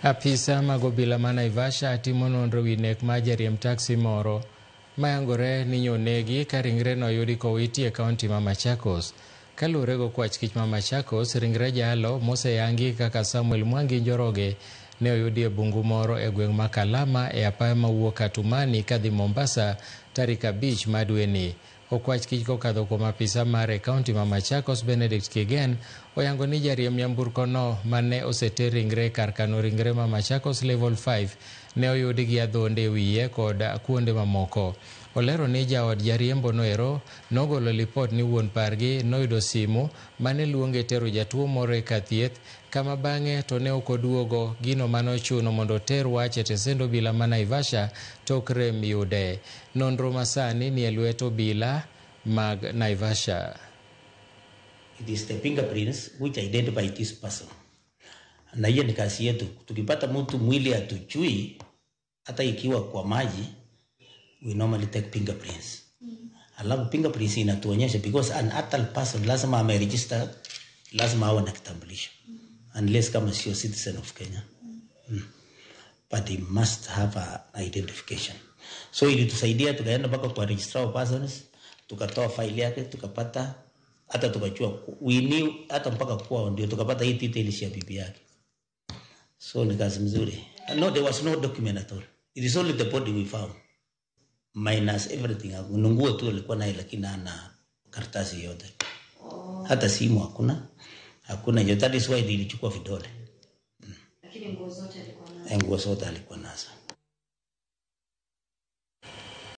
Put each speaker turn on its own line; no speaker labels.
Apisa mag obila ma Naivasha timo nonro wi nek mar jariemb taxi moro mayangore ni nyonegi ka ringre no oyudi kowiti e kaunti ma Machakos. Kaluwore go kwach kich ma Machakos, ringre jalo moseyangi kaka Samuel Mwangi Njoroge ne oyudi e bungu moro e gweng' ma Kalama e apaya mawuok Katumani kadhi Mombasa tarik 5 ma dweni. Okwach kich kokadho kuom apisa mare e kaunti ma Machakos Benedict Kigen oyango ni jariemb nyamburko no mane oseter ringre kar kano ringre ma Machakos Level 5 ne oyudi gi adhonde e wiye kod kuonde mamoko. Olero ni jaod jariembo noero nogolo lipot ni wuon pargi noyudo simu mane luonge tero jatuo moro e kar thieth kama bang'e to ne ok oduogo, gino mane ochuno mondo oter wach e tesend obila ma Naivasha tok rem yude. Nonro masani ni e lwet obila mag Naivasha.
It is the fingerprints which identify this person. Na hiyo ni kazi yetu. Tukipata mtu mwili hatujui, hata ikiwa kwa maji, we normally take fingerprints. Alafu fingerprints inatuonyesha because an adult person lazima ameregister, lazima awe na kitambulisho. Unless kama sio citizen of Kenya. But he must have an identification. So ilitusaidia tukaenda mpaka kwa registrar of persons, tukatoa file yake, tukapata hata tukajua we knew hata mpaka kwao ndio tukapata hii details ya bibi yake. So ni kazi mzuri. No, there was no document at all. It is only the body we found. Minus everything. Nguo tu alikuwa naye lakini hana karatasi yote. Hata simu hakuna. Hakuna. That is why nilichukua vidole.
Lakini nguo zote alikuwa nazo.
Nguo zote alikuwa nazo.